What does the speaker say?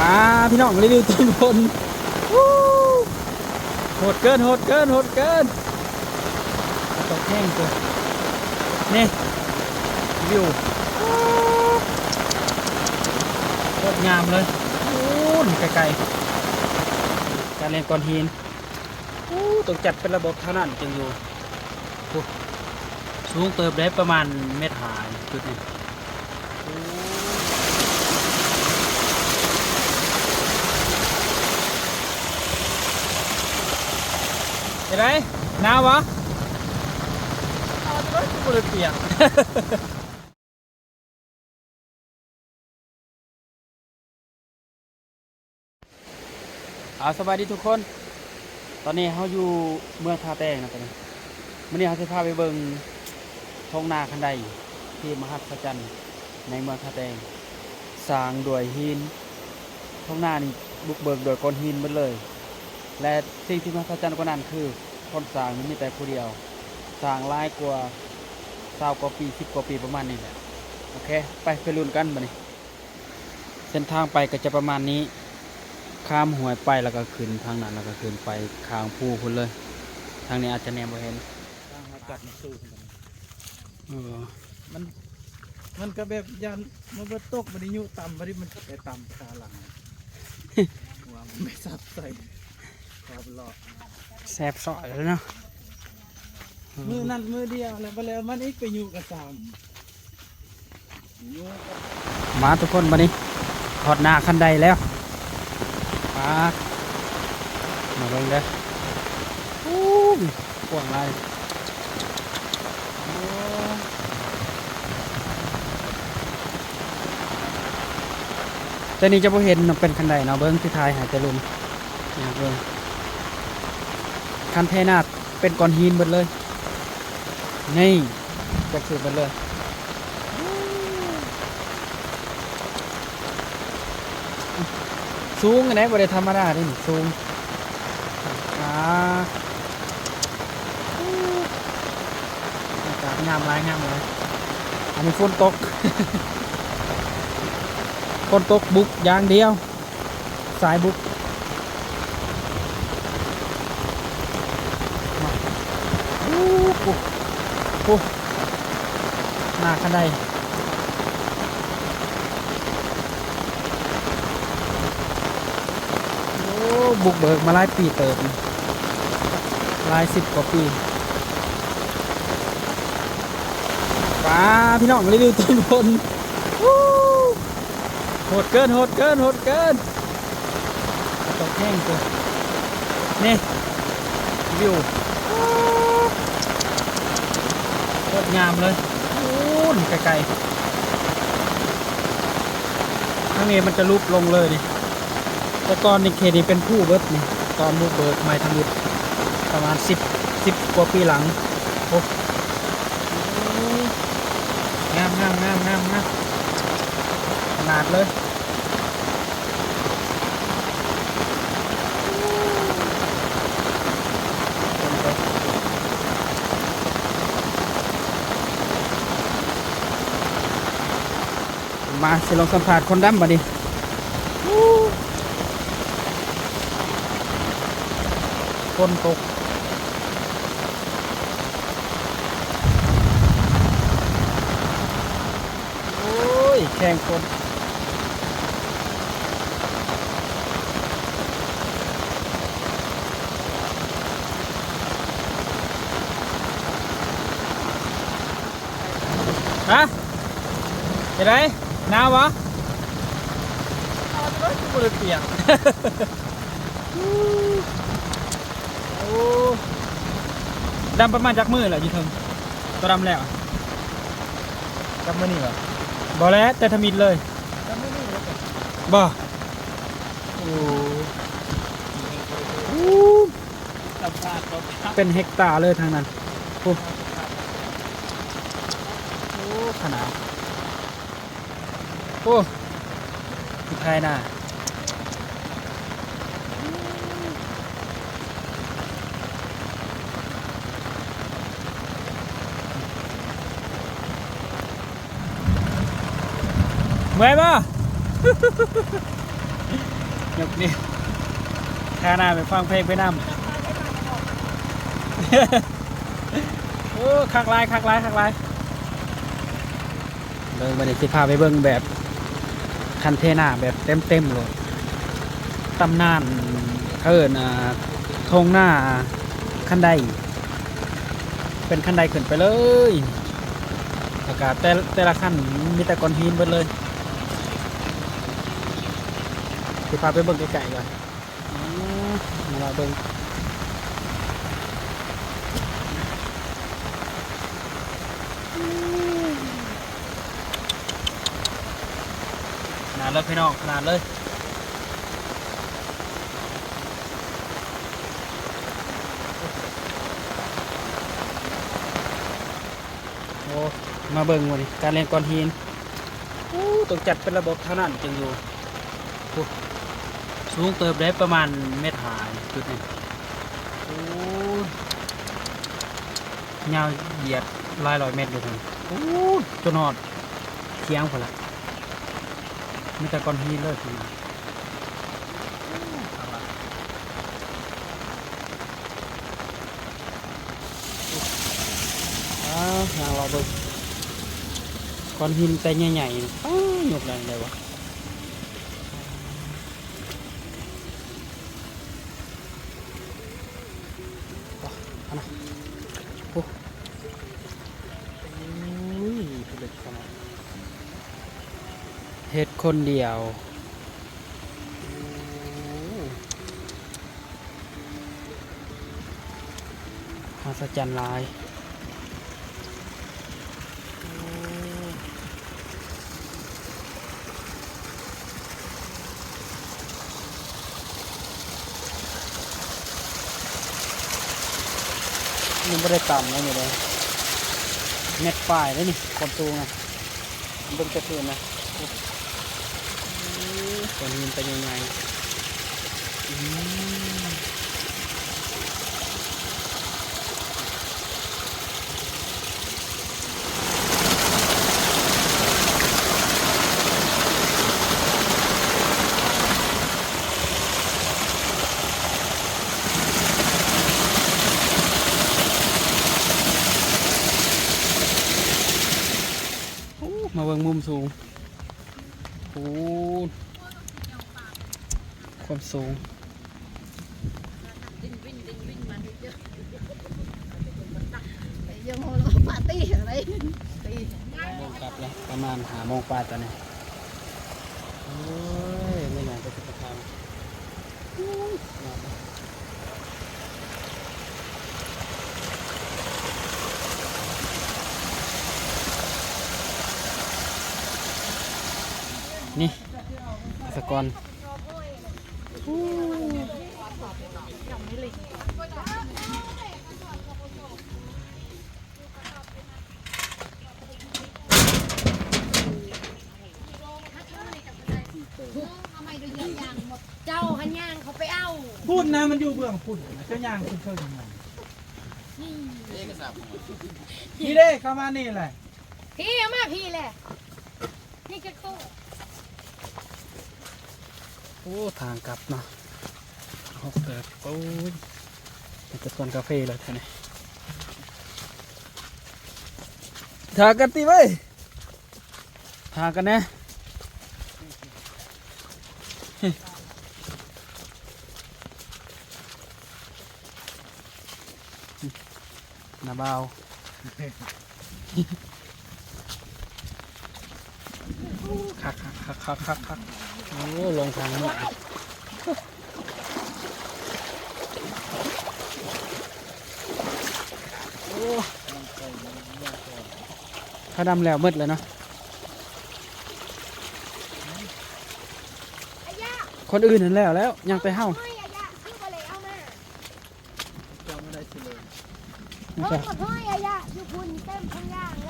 ອ່າ ພີ່ນ້ອງ ຣີວິວຕອນຝົນ ວູ້ ໂຫດເກີນ ໂຫດເກີນ ໂຫດເກີນ ຕົກແຮງເກີນ ນີ້ ວິວ ໂຄດງາມເລີຍ ປູ້ນ ໄກໆ ການເລ່ນກ້ອນຫີນ ປູ້ ຕ້ອງຈັດເປັນລະບົບເທົ່ານັ້ນຈຶ່ງຢູ່ ໂອ້ ສູງເຕີບເດ້ ປະມານເມັດຫ້າ ຈຸດນີ້ ເປັນໃດ? ໜາວບໍ່? ໜາວ ບໍ່ໄດ້ປຽກ. ເອົາ ສະບາຍດີທຸກຄົນ ຕອນນີ້ເຮົາຢູ່ເມືອງທ່າແຕງນະ ຕອນນີ້ ມື້ນີ້ເຮົາຊິພາໄປເບິ່ງທົ່ງນາຄັນໄດທີ່ມະຫັດສະຈັນໃນເມືອງທ່າແຕງ ສ້າງດ້ວຍຫີນ ທົ່ງນານີ້ບຸກເບີກດ້ວຍກ້ອນຫີນໝົດເລີຍ ແລະ ສິ່ງທີ່ມະຫັດສະຈັນກວ່ານັ້ນຄື ຄົນສ້າງນີ້ມີແຕ່ຜູ້ດຽວ ສ້າງຫຼາຍກວ່າຊາວກວ່າປີ ສິບກວ່າປີ ປະມານນີ້ແຫຼະ ໂອເຄ ໄປ ໄປລຸ້ນກັນບາດນີ້. ເສັ້ນທາງໄປກໍຈະປະມານນີ້ ຂ້າມຫ້ວຍໄປ ແລ້ວກໍຂຶ້ນທາງນັ້ນ ແລ້ວກໍຂຶ້ນໄປຂ້າງພູພຸ້ນເລີຍ ທາງນີ້ອາດຈະແນມບໍ່ເຫັນ ທາງເຮົາຈັດມັນສູງ ເອີ ມັນ ມັນກໍແບບຢ້ານມັນບໍ່ຕົກ ມັນຍຸຕ່ຳ ບັດນີ້ມັນໄປຕ່ຳຂາຫຼັງ ຫົວມັນໄປສັບໃສ່ຂອບຫຼອດ ແສບຊອຍເລີຍເນາະ ມື້ນັ້ນມື້ດຽວແລ້ວ ບັດແລ້ວມັນອີກໄປຍຸກະຊຳ. ມາທຸກຄົນ ບາດນີ້ຮອດໜ້າຄັນໄດແລ້ວ ປາດ ມາເບິ່ງເດີ ໂອ້ ກວ້າງຫຼາຍ ໂອ້ ແຕ່ນີ້ຈະບໍ່ເຫັນເນາະ ເປັນຄັນໄດເນາະ ເບິ່ງ ຊິຖ່າຍໃຫ້ແຕ່ລຸ່ມ ຍາກເບິ່ງ ຄັນແທນາດ ເປັນກ້ອນຫີນເບິດເລີຍ ນີ້ ຈັກຄືເບິດເລີຍ ສູງອັນໃດ ບໍ່ໄດ້ທຳມະດາເດ້ນີ້ ສູງ ອ່າ ອາກາດງາມຫຼາຍ ງາມຫຼາຍ ອັນນີ້ຝົນຕົກ ຝົນຕົກບຸກຢ່າງດຽວ. ສາຍບຸກ ໂອ້ ໂອ້ ໂອ້ ໜ້າຄັນໄດ ໂອ້ ບຸກເບີກມາຫຼາຍປີເຕີບ ຫຼາຍສິບກວ່າປີ ປາ ພີ່ນ້ອງ ຣີວິວຕອນຝົນ ວູ້ ໂຫດເກີນ ໂຫດເກີນ ໂຫດເກີນ ຕົກແຮງເກີນ ນີ້ ວິວ ໂຄດງາມເລີຍ ປູ້ນ ໄກໆ ທາງນີ້ມັນຈະຫຼຸບລົງເລີຍນີ້ ແຕ່ກ່ອນນີ້ເຂດນີ້ເປັນພູເບິດນີ້ ຕອນບຸກເບີກໃໝ່ທຳອິດ ປະມານສິບ ສິບກວ່າປີຫຼັງ ໂອ້ ງາມ ງາມ ງາມ ງາມ ງາມ ຂະໜາດເລີຍ ມາ ຊິລອງສຳພາດຄົນດຳບາດນີ້ ຝົນຕົກ ໂອ້ຍ ແຂ່ງຝົນ ຮະ ເປັນໃດ? ໜາວບໍ່? ໜາວ ບໍ່ໄດ້ປຽກ. ໂອ້ ດຳປະມານຈັກມື້ແລ້ວຢູ່ເທິງ? ຕົວດຳແລ້ວ ຈັກມື້ນີ້ບໍ່? ບໍ່ແຫຼະ ແຕ່ທຳອິດເລີຍ ຈັກມື້ນີ້ບໍ່? ໂອ້ ໂອ້ ເປັນເຮັກຕາເລີຍທາງນັ້ນ ໂອ້ ໂອ້ ຂະໜາດ ໂອ້ ໄທນາ ເມື່ອຍບໍ່? ນີ້ ທ່ານາໄປຟັງເພງໄປນຳ. ໂອ້ ຄັກຫຼາຍ ຄັກຫຼາຍ ຄັກຫຼາຍ. ເບິ່ງ ບັດນີ້ຊິພາໄປເບິ່ງແບບຄັນເທນາແບບເຕັມໆໂລດ. ຕຳນານ ເຂົາເອີ້ນ ອ່າ ທົ່ງນາຄັນໄດ ເປັນຄັນໄດຂຶ້ນໄປເລີຍ ແລ້ວກະແຕ່ ແຕ່ລະຄັນມີແຕ່ກ້ອນຫີນເບິດເລີຍ. ຊິພາໄປເບິ່ງໃກ້ໆກ່ອນ. ອືມ ມາເບິ່ງ ຂະໜາດເລີຍພີ່ນ້ອງ ຂະໜາດເລີຍ. ໂອ້ ມາເບິ່ງມື້ນີ້ ການລຽງກ້ອນຫີນ. ໂອ້ ຕ້ອງຈັດເປັນລະບົບເທົ່ານັ້ນຈຶ່ງຢູ່. ໂອ້ ສູງເຕີບເດ້ ປະມານເມັດຫ້າ ຈຸດນີ້. ໂອ້ ຍາວຢຽດຫຼາຍຮ້ອຍແມັດຢູ່ພຸ້ນ. ໂອ້ ຈົນຮອດຖຽງພຸ້ນລະ ມີແຕ່ກ້ອນຫີນເລີຍ. ອ່າ ຍ່າງເລາະເບິ່ງ ກ້ອນຫີນແຕ່ໃຫຍ່ໆ ປ້າ ຍົກໄດ້ໄດ໋ວະ. ປະ ອັນນະ ໂອ້ ໂອ້ຍ ພິລຶກຂະໜາດ ເຮັດຄົນດຽວ. ໂອ້ ມະຫັດສະຈັນຫຼາຍ. ໂອ້ ຍັງບໍ່ໄດ້ຕ່ຳເລີຍນີ້ເດ້ ແມັດປາຍເດ້ນີ້ ຄວາມສູງນະ. ເບິ່ງແຕ່ພື້ນນະ ໂອ້ ກ້ອນຫີນໂຕໃຫຍ່ໆ. ອືມ ໂອ້ ມາເບິ່ງມຸມສູງ. ໂອ້ ຄວາມສູງ ໂມງກັບແລ້ວ ປະມານຫ້າໂມງປາຍຕອນນີ້. ໂອ້ຍ ແມ່ນຫຍັງກໍຊິໄປທາງ ນີ້ ສະກ່ອນ ເຈົ້າຫັ້ນຍ່າງເຂົ້າໄປເອົາ ພຸ້ນນະ ມັນຢູ່ເບື້ອງພຸ້ນນະ ເຈົ້າຍ່າງຂຶ້ນເທິງຫັ້ນນະ. ນີ້ ນີ້ເດ້ ເຂົ້າມານີ້ແຫຼະ ພີ້ ເອົາມາພີ້ແຫຼະ ນີ້ຈັກໂຕ. ໂອ້ ທາງກັບເນາະ ຫົກເຕີບ. ໂອ້ຍ ເປັນຕາສວນກາເຟເລີຍແທ້ນີ້. ຖ້າກັນຕິເວີຍ ຖ້າກັນແດ່. ນາບ່າວ ຄັກໆໆໆໆ. ໂອ້ ລົງທາງນີ້ ໂອ້ ເຂົາດຳແລ້ວໝົດແລ້ວເນາະ. ຄົນອື່ນຫັ້ນແລ້ວແລ້ວ ຍັງແຕ່ເຮົາ. ເຈົ້າບໍ່ໄດ້ຊິເລີຍ ເຮີ້ຍ ອາຍະ ຢູ່ພຸ້ນເຕັມທົ່ງຢ່າງເລີ